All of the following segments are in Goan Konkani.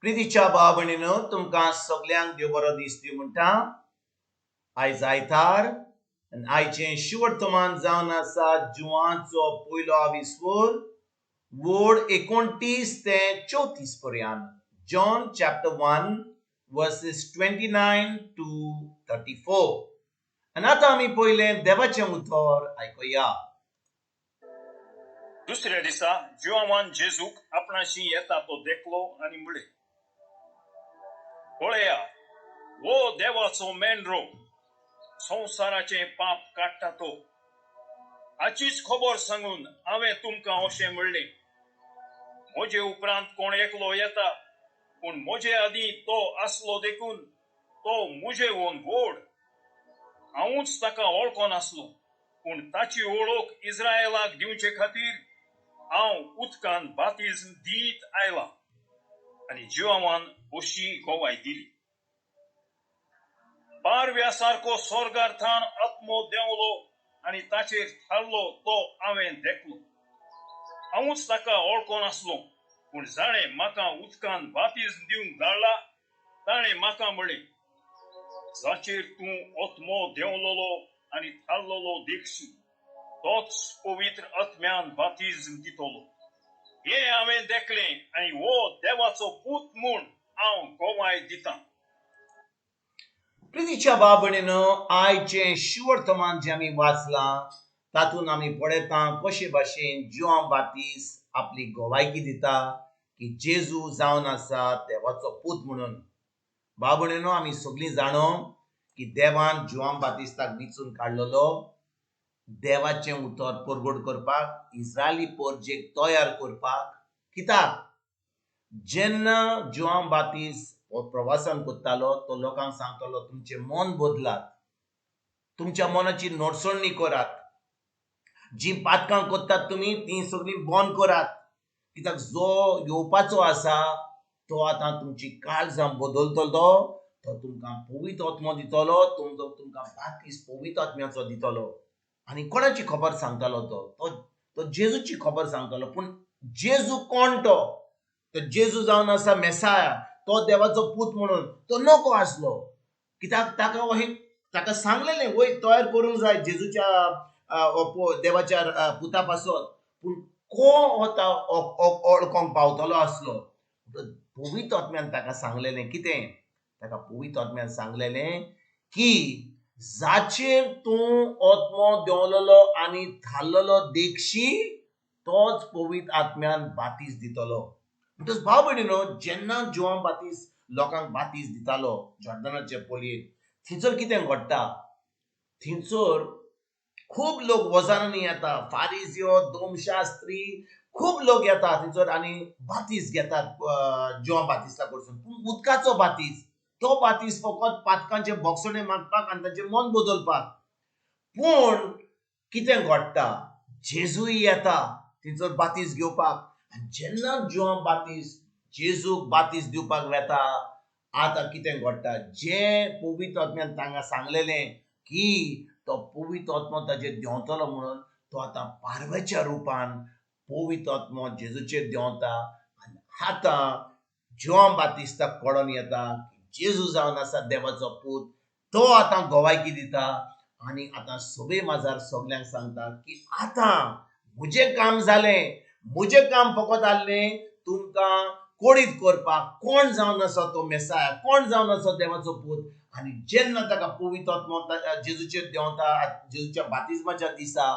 प्रितीच्या भाव भयणीनो, तुमकां सगल्यांक देव बरो दीस दिवं म्हणटा. आयज आयतार आनी आयचें शिवर्तमान जावन आसा जुवांचो पयलो आविस्वर वड 29 ते 34 पर्यंत. John chapter 1 verses 29 to 34. आनी आतां आमी पयलें देवाचें उतर आयकुया. दुसऱ्या दिसा जुवांवान जेजूक आपणाशी येता तो देखलो आनी म्हळें, पळया, हो देवाचो मेंढरो, संवसाराचें पाप काडटा तो. हाचीच खबर सांगून हांवें तुमकां अशें म्हणलें, म्हजे उपरांत कोण एकलो येता, पूण म्हजे आदीं तो आसलो देखून तो म्हजेवन व्हड. हांवूच ताका वळखनासलो, पूण ताची वळख इस्रायलाक दिवचे खातीर हांव उदकान बातिज्म दीत आयलां. आनी जुवांवान अशी गवाय दिली, पारव्या सारको स्वर्गार थावन आत्मो देंवलो आनी ताचेर थारलो तो हांवें देखलो. हांवूच ताका वळखनासलो, पूण जाणें म्हाका उदकान बातिज्म दिवंक धाडला ताणें म्हाका म्हळें, जाचेर तूं आत्मो देंवलोलो आनी थारलोलो देखशी, तोच पवित्र आत्म्यान बातिज्म दितलो. हें हांवें देखलें आनी हो देवाचो पूत म्हूण हांव गवाय दितां. प्रितीच्या भाव भयणीनो, आयचें शिवर्तमान जें आमी वाचलां तातूंत आमी पळयता कशे भाशेन जुआंव बातीस आपली गवायकी दिता की जेजू जावन आसा देवाचो पूत म्हणून. भाव भयणीनो, आमी सगळीं जाणो की देवान जुआंव बातिस्ताक विचून काडलेलो देवाचें उतर परगट करपाक, इस्रायली परजेक तयार करपाक. कित्याक जेन्ना जुआंव बातीस प्रवासान करतालो तो लोकांक सांगतालो, तुमचें मन बदलात, तुमच्या मनाची नडसणी करात, जीं पातकां करतात तुमी तीं सगळीं बंद करात, कित्याक जो येवपाचो आसा तो आतां तुमची काळजां बदलतलो, तो तुमकां पवित्र आत्मो दितलो, तुमकां बातीस पवित्र आत्म्याचो दितलो. आनी कोणाची खबर सांगतालो तो? तो जेजूची खबर सांगतालो. पूण जेजू कोण तो? तो जेजू जावन आसा मेसाया, तो देवाचो पूत म्हणून तो नको आसलो, कित्याक ताका वही ताका सांगलेलें वय तयार करूंक जाय जेजूच्या देवाच्या पुता पासत, पूण को वता वळखोंक पावतलो आसलो. पवित्र आत्म्यान ताका सांगलेलें कितें? ताका पवित्र आत्म्यान सांगलेलें की जाचेर तूं आत्मो देंवलेलो आनी थारलेलो देखशी, तोच पवित्र आत्म्यान बातीस दितलो. म्हणटच भाव भयणीनो, जेन्ना जुआंव बातीस लोकांक बातीस दितालो जॉर्दनाचे पोलयेन, थंयसर कितें घडटा? थंयसर खूब लोक वजारांनी येता, फारिजियो, दोमशास्त्री, खूब लोक येता थंयसर आनी बातीस घेतात जुआंव बातिस्ता कडसून. पूण उदकाचो बातीस, तो बातीस फकत पातकांचे बोगसणे मागपाक आनी तांचें मन बदलपाक. पूण कितें घडटा? जेजूय येता थंयसर बातीस घेवपाक. आनी जेन्ना जुआंव बातीस जेजूक बातीस दिवपाक वेता, आतां कितें घडटा? जें पवित्र आत्म्यान तांकां सांगलेलें की तो पवित्र आत्मो ताचेर देंवतलो म्हणून, तो आतां पारव्याच्या रुपान पवित्र आत्मो जेजूचेर देंवता. आनी आतां जुआंव बातिस्ताक कळोन येता जेजू जावन आसा देवाचो पूत, तो आतां गवायकी दिता आनी आतां सभे माजार सगल्यांक सांगता की आतां म्हजें काम जालें, म्हजें काम फकत आहलें तुमकां कोडीत करपाक, कोण जावन आसा तो मेसाया, कोण जावन आसा देवाचो पूत. आनी जेन्ना ताका पवित्र आत्मो जेजूचेर देंवता जेजूच्या बातिज्माच्या दिसा,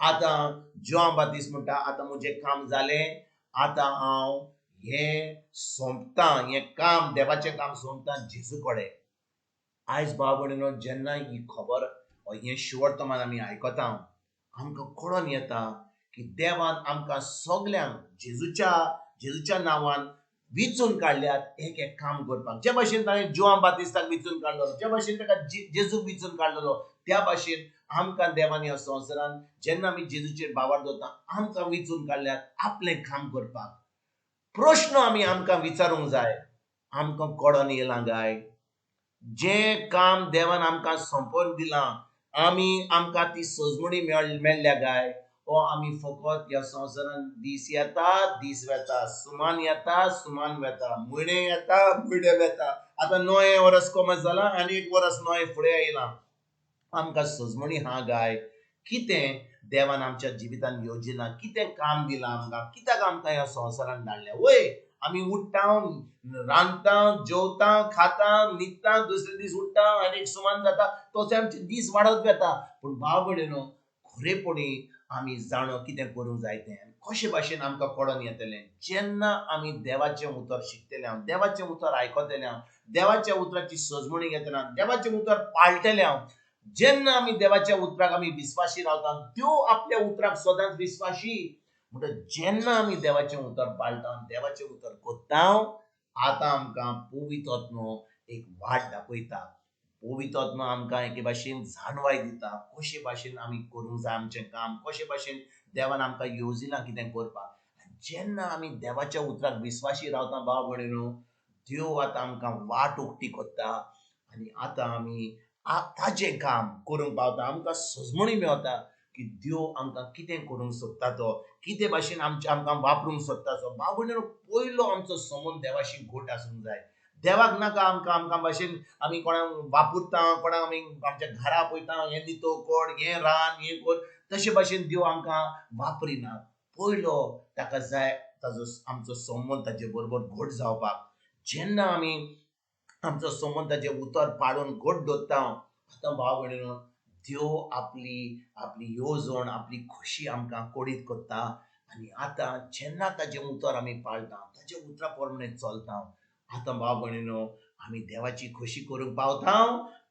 आतां जुआंव बातीस म्हणटा आतां म्हजें काम जालें, आतां हांव हें सोंपता, हें काम देवाचें काम सोंपता जेजू कडेन. आयज भाव भयणीनो, जेन्ना ही खबर हें शिवर्तमान आमी आयकता, आमकां कळोन येता की देवान आमकां सगल्यांक जेजूच्या नांवान विचून काडल्यात एक एक काम करपाक. जे भाशेन ताणें जुआंव बातिस्ताक विचून काडलो, जे भाशेन ताका जेजूक विचून काडलेलो, त्या भाशेन आमकां देवान ह्या संवसारान जेन्ना आमी जेजूचेर भावार्थ दवरता आमकां विचून काडल्यात आपलें काम करपाक. प्रश्न आमी आमकां विचारूंक जाय, आमकां कळोन येयलां काय जें काम देवान आमकां सोंपोवन दिलां आमी आमकां ती सजमणी मेळ्ळ्या काय, हो आमी फकत ह्या संवसारांत दीस येता दीस वेता, सुमान येता सुमान वेता, म्हयने येता म्हयने वेता. आतां नवें वर्स कोमेस जालां आनी एक वर्स नवें फुडें आयलां. आमकां सजमणी हा गाय कितें देवान आमच्या जिवितान येवजिलां, कितें काम दिलां आमकां, कित्याक आमकां ह्या संवसारान धाडल्या? वय आमी उठ्ठा, रांदता, जेवता, खाता, न्हिदता, दुसरे दीस उठ्ठा आनी एक सुमान जाता, तशें आमचे दीस वाडत वता. पूण भाव भयणीनो, खरेपणी आमी जाणो कितें करूंक जाय तें कशे भाशेन आमकां कळोन येतलें जेन्ना आमी देवाचें उतर शिकतले हांव, देवाचें उतर आयकतले हांव, देवाच्या उतराची सजमणी घेतले हांव, देवाचें उतर पाळटलें हांव. जेन्ना आमी देवाच्या उतराक आमी विस्वाशी रावता, देव आपल्या उतराक सदांच विस्वाशी. म्हणटा जेन्ना आमी देवाचें उतर पाळटा, देवाचें उतर करता, आतां आमकां पवित्र आत्मो एक वाट दाखयता. पवित्र आत्मो आमकां एके भाशेन जाणवाय दिता कशे भाशेन आमी करूंक जाय आमचें काम, कशे भाशेन देवान आमकां येवजिलां कितें करपाक. जेन्ना आमी देवाच्या उतराक विस्वाशी रावता भाव भयणीनो, देव आतां आमकां वाट उक्ती करता आनी आतां आमी ताजें काम करूंक पावता. आमकां सजमणी मेवता की देव आमकां कितें करूंक सोदता, तो कितें भाशेन आमचें आमकां वापरूंक सोदता. तो भाव भयणीनो, पयलो आमचो संबंद देवाशी घट आसूंक जाय. देवाक नाका आमकां आमकां भाशेन आमी कोणाक वापरता, कोणाक आमी आमच्या घरा पळयता, हें नितो कोड, हें रान, हें कोर, तशे भाशेन देव आमकां वापरिना. पयलो ताका जाय ताजो आमचो संबंद ताजे बरोबर घट जावपाक. जेन्ना आमी आमचो संबंद ताजें उतर पाळून घट दवरता, आतां भाव भयणीनो, देव आपली आपली येवजण, आपली खोशी आमकां कोडीत करता. आनी आतां जेन्ना ताजें उतर आमी पाळटा, ताजे उतरा प्रमाणे चलता, आतां भाव भयणीनो आमी देवाची खोशी करूंक पावता.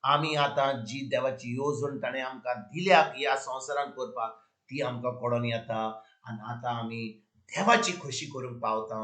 आमी आतां जी देवाची येवजण ताणें आमकां दिल्या ह्या संवसारांत करपाक, ती आमकां कळोन येता आनी आतां आमी देवाची खोशी करूंक पावता.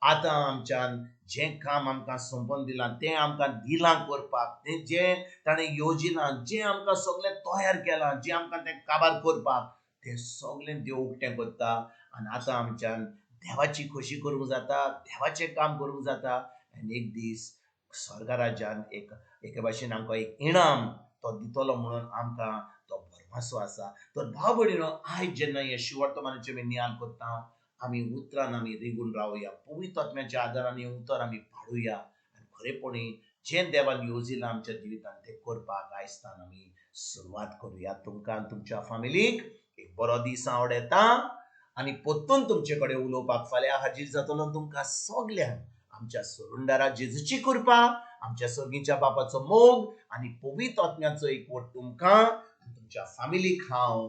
आतां आमच्यान जें काम आमकां सोंपोवन दिलां तें आमकां दिलां करपाक, तें जें ताणें येवजिलां, जें आमकां सगळें तयार केलां, जें आमकां तें काबार करपाक, तें सगळें देव उक्तें करता. आनी आतां आमच्यान देवाची खोशी करूंक जाता, देवाचें काम करूंक जाता. आनी एक दीस स्वर्गराज्यान एक एके भाशेन आमकां एक इनाम तो दितलो म्हणून आमकां तो भरमासो आसा. तर भाव भयणीनो, आयज जेन्ना हे शिवर्तमानाचें आमी नियाळ करता, आमी उतरान आमी रिगून रावया, पवित्र आत्म्याच्या आदारान हें उतर आमी पाडुया आनी खरेपणी जें देवान येवजिलां आमच्या जिवितान तें करपाक आयजतान आमी सुरवात करुया. तुमकां आनी तुमच्या फामिलीक एक बरो दीस आवडटा आनी परतून तुमचे कडेन उलोवपाक फाल्यां हाजीर जातलो. तुमकां सगल्यांक आमच्या सोरुंडारा जेजूची कृपा, आमच्या सर्गीच्या बापाचो मोग आनी पवित्र आत्म्याचो एकवट तुमकां आनी तुमच्या फामिलीक हांव